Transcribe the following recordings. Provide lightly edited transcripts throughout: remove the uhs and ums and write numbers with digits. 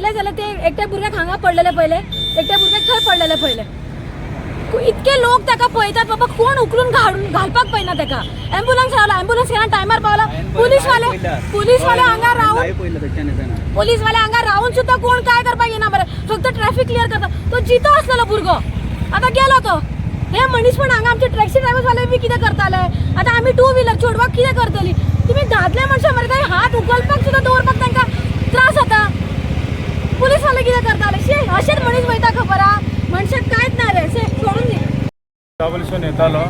पळयलें जाल्यार ते एकट्या भुरग्याक हांगा पडलेले पळयले, एकट्या भुरग्याक थंय पडलेले पळयले. इतके लोक ताका पळयतात बाबा, कोण उखलून घालून घालपाक पळयना ताका. एम्बुलन्स रावला, एम्बुलन्स केन्ना टायमार पावला. पुलीसवाले, पुलीसवाले हांगा रावन, पुलीसवाले हांगा रावन सुद्दां कोण काय करपाक येना बरें, फक्त ट्रॅफिक क्लियर करता. तो जितो आसलेलो भुरगो आतां गेलो तो. हे मनीसपण हांगा आमचे टॅक्सी ड्रायव्हर्सवाले बी कितें करताले? आतां आमी टू व्हिलर चेडवाक कितें करतली? तुमी दादले मनशां मरे, थंय हात उखलपाक सुद्दां दवरपाक तांकां त्रास जाता. पुलीसवाले कितें करताले? शी, अशेंच मनीस वयता खबर आहा. मनशाक कांयच ना रे, शे, सोडून दी. दाबोलीसून येतालो,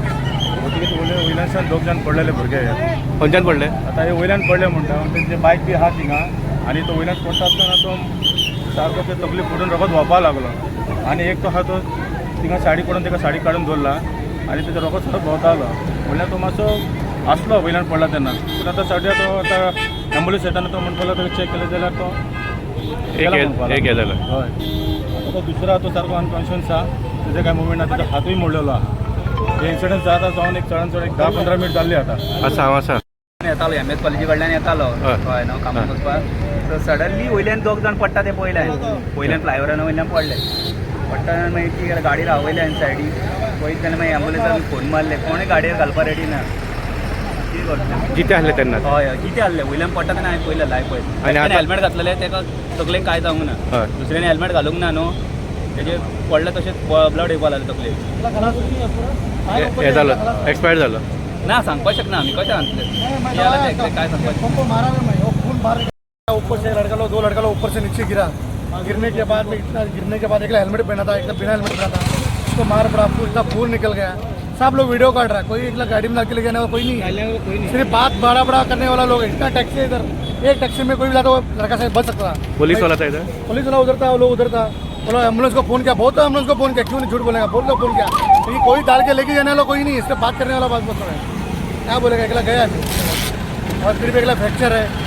वतकीच वयल्यानसान दोग जाण पडलेले भुरगे. खंयच्यान पडले? आतां हे वयल्यान पडले म्हणटा, तेंचे बायक बी आहा थिंगा आनी तो वयल्यान पडटा आसतना तो सारको ते तकली फुटून रगत व्हांवपाक लागलो आनी एक तो आहा तो थिंगा साडी पडून ताका साडी काडून दवरला आनी तेजो रगत सगळो भोंवतालो. वयल्यान तो मातसो आसलो वयल्यान पडला तेन्ना, पूण आतां सद्या तो आतां एम्बुलन्स येताना तो म्हणपाक लागलो, ताका चॅक केलें जाल्यार तो एक गेला म्हणपाक एक लागलो. हे जालें. हय, आतां तो दुसरो तो सारको अनकॉन्शियस आहा, तेजे काय मुवमेंट ना, तेजो हातूय मोडलेलो आहा. हे इन्सिडंट जाता जावन एक चडान चड एक 10-15 मिनट जाल्ली आतां. आसा, हांव आसा. येतालो एम एस कॉलेजी कडल्यान येतालो. हय. हय न्हू, कामाक वचपाक. सो सडनली वयल्यान दोग जाण पडटा ते पळयले हांवें. वयल्यान फ्लायओवरान वयल्यान पडले. पडटा मागीर ती गाडी रावयली हांवें सायडीक. पळयत जाल्यार मागीर एम्बुलन्साक फोन मारले, कोणूय गाडयेर घालपा रेडी ना. कितें करतले? जिते आसले तेन्ना? हय हय, कितें आहले, वयल्यान पडटा तेन्ना हांवें पळयलें लायव पळयलें. आनी आतां- हेल्मेट घातलेलें ताका तकलेक कांय जावंक ना. दुसऱ्याने हेल्मेट घालूंक ना न्हू, तेजे पडलें तशेंच ब्लड येवपा लागलें तकलेक. हे जालो, एक्सपायर जालो? ना, सांगपाक शकना आमी कशें सांगतले. कितें जालें तें exact काय सांगपाक पंप मारा ना मैं, वो खून बाहर निकला। ऊपर से लड़का लोग, दो लड़का लोग ऊपर से नीचे गिरा. गिरने के बाद में, इतना गिरने के बाद एक हेलमेट पहना था, एक बिना हेलमेट पहना था, उसको मार पड़ा, इतना खून निकल गया. सब लोग वीडियो काट रहा है. कोई एक गाड़ी में लाके ले जाने वाला कोई नहीं है. सिर्फ बात बड़ा बड़ा करने वाला लोग है. इतना टैक्सी है इधर, एक टैक्सी में कोई भी जाता, वो लड़का शायद बच सकता था. पुलिस वाला था इधर? पुलिस वाला उधर था, वो लोग उधर था. बोला एम्बुलेंस को फोन किया, बहुत एम्बुलेंस को फोन किया. क्यों नहीं झूठ बोलेगा? बहुत लोग फोन किया, लेकिन कोई डाल के लेके जाने वाला कोई नहीं. इससे बात करने वाला बात बोल रहा है. क्या बोलेगा? अकेला गया फिर और फिर भी अगला फ्रैक्चर है.